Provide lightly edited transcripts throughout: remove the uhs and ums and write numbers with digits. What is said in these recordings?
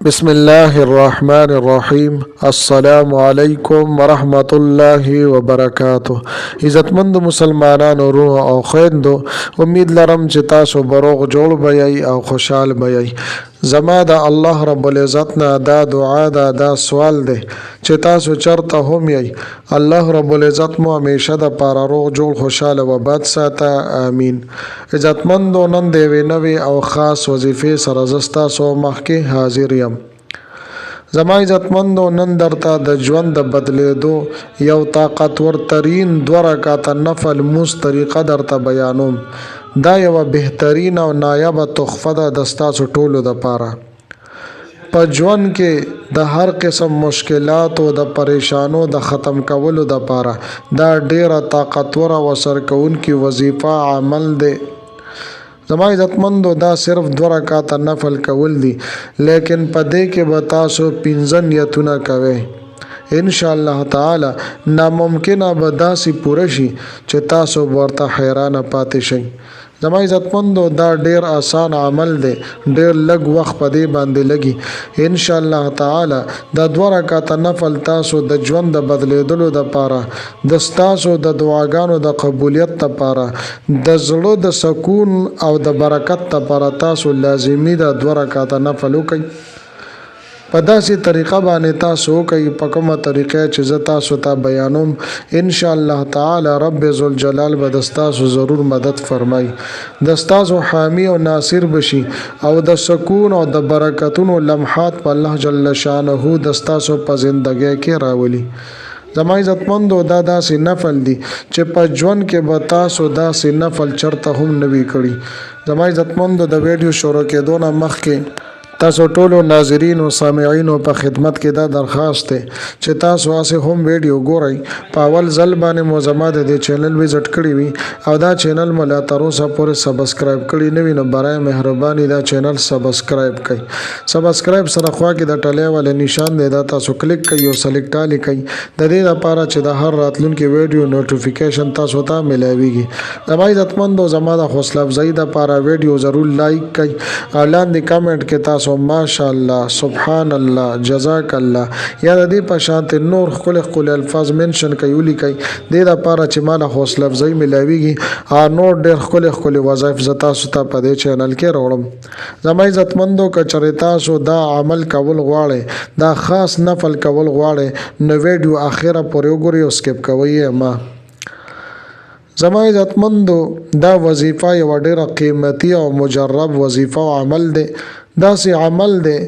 بسم الله الرحمن الرحیم. السلام علیکم ورحمت الله وبرکاته. عزتمند مسلمانانو، وروڼو او خویندو، امید لرم چې تاسو به روغ جوړ به یئ او خوشحال به یئ. زما د الله رب العزت نه دا دعا ده، دا سوال دی چې تاسو چرته هم یئ، الله رب العزت مو همیشه د پاره روغ جوړ، خوشحال او آباد ساته، آمین. عزتمندو، نن د یوې نوې او خاص وظیفې سره زه ستاسو مخکې حاضر یم. زما عزتمندو، نن درته د ژوند د بدلیدو یو طاقتور ترین دوه رکعته نفل لمونځ طریقه درته بیانوم. دا یوه بهترینه او نایابه تحفه ده د ستاسو ټولو دپاره. په ژوند کې د هر قسم مشکلاتو د پریشانو د ختم کولو دپاره دا ډیره طاقتوره او اثر کوونکې وظیفه عمل دی. زما عزتمندو، دا صرف دوه رکعته نفل کول دي، لیکن په دې کې به تاسو پنځه نیتونه کوئ. ان شاء الله تعالی ناممکنه به داسې پوره شي چې تاسو به ورته حیرانه پاتې شئ. زما عزتمندو، دا ډیر اسان عمل دی، ډیر لږ وخت په دې باندې لګي. ان شاء الله تعالی دا دوه رکعته نفل تاسو د ژوند د بدلیدلو دپاره، د ستاسو د دعاګانو د قبولیت دپاره، د زړه د سکون او د برکت دپاره تاسو لازمي ده دوه رکعته نفل وکړئ. په داسې طریقه باندې تاسو وکړئ په کومه طریقه چې زه تاسو ته بیانوم. ان شاء الله تعالی رب ذوالجلال به د ستاسو ضرور مدد فرمایي، د ستاسو حامی او ناصر بشي او د سکون او د برکتونو لمحات په الله جل شانه د ستاسو په زندګۍ کې راولي. زما عزتمندو، دا داسې نفل دي چې په ژوند کې به تاسو داسې نفل چرته هم نه وي کړي. زما عزتمندو، د ویډیو شروع کېدو نه مخکې تاسو ټولو ناظرینو سامعینو په خدمت کې دا درخواست دی چې تاسو هسې هم ویډیو ګورئ، په اول ځل باندې مو زما د دې چینل وزټ کړی وي او دا چینل مو لا تر اوسه پورې سبسکرایب کړی نه وي، نو برای مهرباني دا چینل سبسکرایب کړئ. سبسکرایب سره خوا کې د ټلې والے نشان دی، دا تاسو کلیک کړئ او سلیکټ آل کړئ، د دې لپاره چې د هر راتلونکي ویډیو نوټیفیکیشن تاسو ته ملاویږي. زما عزتمندو، زما د حوصله افزایي لپاره ویډیو ضرور لایک کړئ او لاندې کمنټ کې تاسو ماشاءالله، سبحان الله، جزاک الله یا د دې په شانتې نور ښکلي ښکلي الفاظ منشن کړئ، ولیکئ، دې لپاره چې ما له حوصله افزایي ملاویږي او نور ډېر ښکلي ښکلي وظایف زه تاسو ته په دې چینل کې راوړم. زما عزتمندو، که چېرې تاسو دا عمل کول غواړئ، دا خاص نفل کول غواړئ، نو ویډیو اخره پورې وګورئ او سکیپ کوئ یې مه. زما عزتمندو، دا وظیفه یوه ډېره قیمتي او مجرب وظیفه او عمل دی. داسې عمل دی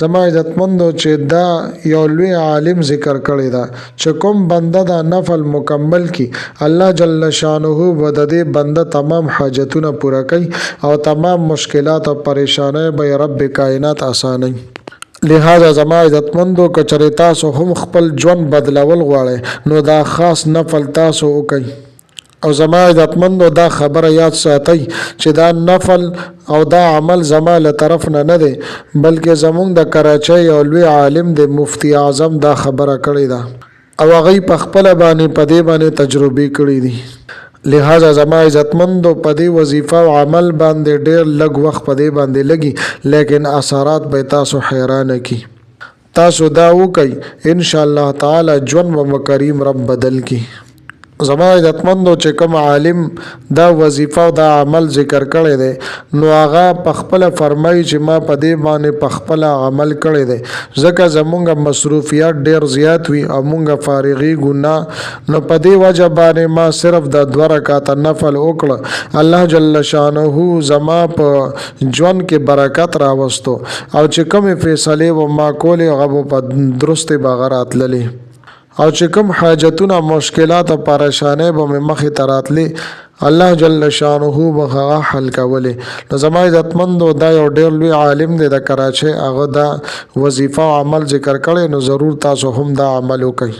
زما عزتمندو چې دا یو لوی عالم ذکر کړی ده چې کوم بنده دا نفل مکمل کی، الله جل شانه به د دې بنده تمام حاجتونه پوره کوي او تمام مشکلات او پریشانۍ به رب کائنات اسانوي. لهذا زما عزتمندو، که چېرې تاسو هم خپل ژوند بدلول غواړئ، نو دا خاص نفل تاسو وکړئ. او زما عزتمندو، دا خبره یاد ساتئ چې دا نفل او دا عمل زما له طرف نه نه دی، بلکې زمونږ د کراچۍ یو لوی عالم دی، مفتی اعظم، دا خبره کړې ده او هغوی په خپله باندې په دې باندې تجربې کړې دي. لهذا زما عزتمندو، په دې وظیفه او عمل باندې ډېر لږ وخت په دې باندې لګي، لیکن اثرات به تاسو حیرانه کړي. تاسو دا وکړئ، ان شاء الله تعالی ژوند به مو کریم رب بدل کړي. زما عزتمندو، چې کوم عالم دا وظیفه او دا عمل ذکر کړی دی، نو هغه په خپله فرمایي چې ما په دې باندې په خپله عمل کړی دی، ځکه زمونږ مصروفیات ډېر زیات وي او مونږ فارغېږو نه، نو په دې وجه باندې ما صرف دا دوه رکعته نفل وکړه. الله جل شانه زما په ژوند کې برکت راوستو او چې کومې فیصلې به ما کولې، هغه به په درستې به هغه راتللې او چې کوم حاجتونه، مشکلات او پریشانۍ به مې مخې ته راتلې، الله جل شانه به هغه حل کولې. نو زما عزتمندو، دا یو ډېر لوی عالم دی د کراچۍ، هغه دا وظیفه او عمل ذکر کړی، نو ضرور تاسو هم دا عمل وکړئ.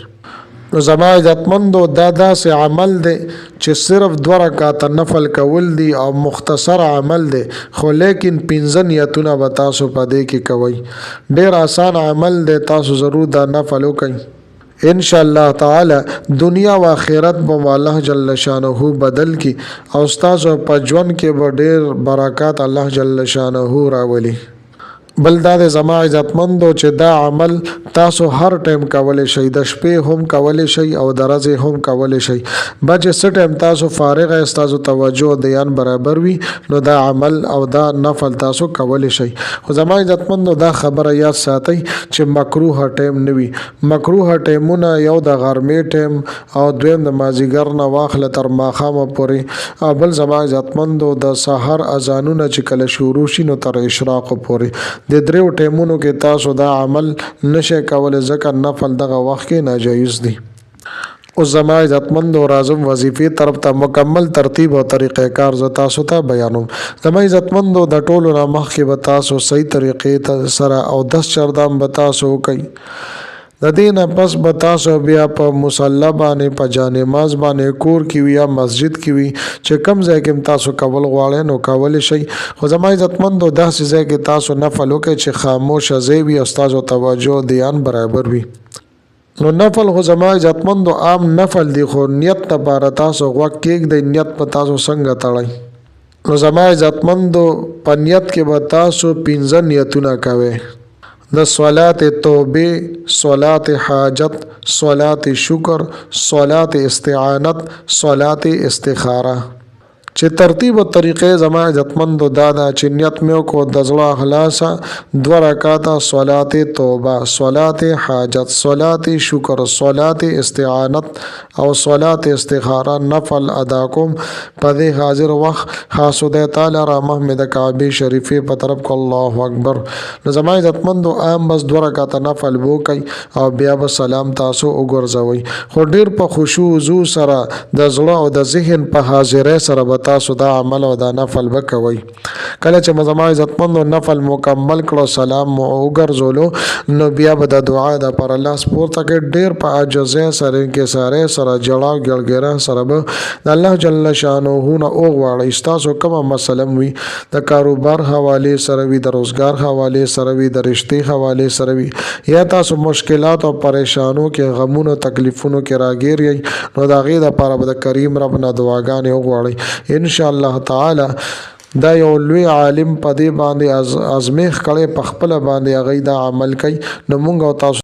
نو زما عزتمندو، دا داسې عمل دی چې صرف دوه رکعته نفل کول دي او مختصر عمل دی، خو لیکن پنځه نیتونه به تاسو په دې کې کوئ. ډېر اسان عمل دی، تاسو ضرور دا نفل وکړئ. ان شاء الله تعالی دنیا او آخرت به مو الله جل شانه بدل کړي او ستاسو په ژوند کې به ډېر برکات الله جل شانه راولي. بل دا دی زما عزتمندو چې دا عمل تاسو هر ټایم کولی شئ، د شپې هم کولی شئ او د ورځې هم کولی شئ. بس چې څه ټایم تاسو فارغ یاست، ستاسو توجه او دیان برابر وي، نو دا عمل او دا نفل تاسو کولی شئ. خو زما عزتمندو دا خبره یاد ساتئ چې مکروه ټایم نه وي. مکروه ټایمونه یو د غرمې ټایم او دویم د مازیګر نه واخله تر ماښامه پورې، او بل زما عزتمندو د سحر اذانونه چې کله شروع شي نو تر اشراقو پورې. د دریو ټیمونو کې تاسو دا عمل نشئ کولی، ځکه نفل دغه وخت کې ناجایز دي. اوس زما عزتمندو راځم وظیفې طرف ته، مکمل ترتیب او طریقه کار زه تاسو ته بیانوم. زما عزتمندو د ټولو نه مخکې به تاسو صحیح طریقې سره او دس چردام به تاسو وکئ. د دې نه پس به تاسو بیا په مصلی باندې، په جانماز باندې، کور کې وي یا مسجد کې وي، چې کوم ځای کې هم تاسو کول غواړئ نو کولی شئ. خو زما عزتمندو داسې ځای کې تاسو نفل وکړئ چې خاموشه ځای وي او ستاسو توجه دیان برابر وي. نو نفل خو زما عزتمندو عام نفل دی، خو نیت لپاره تاسو غوږ کېږدئ، نیت به تاسو څنګه تړئ. نو زما عزتمندو په نیت کې به تاسو پنځه نیتونه کوئ، د صلات توبې، صلات حاجت، صلات شکر، صلات استعانت، صلات استخاره. چې ترتیب او طریقې زما عزتمندو دا ده چې نیت مې وکړو د زړه اخلاصه دوه رکعته صلات توبه، صلات حاجت، صلات شکر، صلات استعانت او صلات استخاره نفل ادا کوم. په دې حاضر وخت خاص خدای تعالی را مخ مې د کعبې شریفې په طرف کو، الله اکبر. نو زما عزتمندو عام بس دوه رکعته نفل وکئ او بیا به سلام تاسو وګرځوئ، خو ډیر په خشوع وضوع سره د زړه او د ذهن په حاضرۍ سره به تاسو دا عمل او دا نفل به کوئ. کله چې مو زما عزتمندو نفل مکمل کړو، سلام مو وګرځولو، نو بیا به د دعا د پر لاس پورته کړئ، ډیر په عاجزۍ سره، انکسارۍ سره، ژړا او ګړګړا سره به د الله جل شانه نه وغواړئ. ستاسو کومه مسله وي، د کاروبار حوالې سره وي، د روزګار حوالې سره وي، د رشتې حوالې سره وي، یا تاسو مشکلات او پریشانو کې، غمونو تکلیفونو کې راګیر یئ، نو د هغې دپاره به د کریم رب نه دعاګانې وغواړئ. ان شاء الله تعالی دا یو لوی عالم په دې باندې ازمیښت کړی، په خپله باندې هغوی دا عمل کوي، نو مونږ او تاسو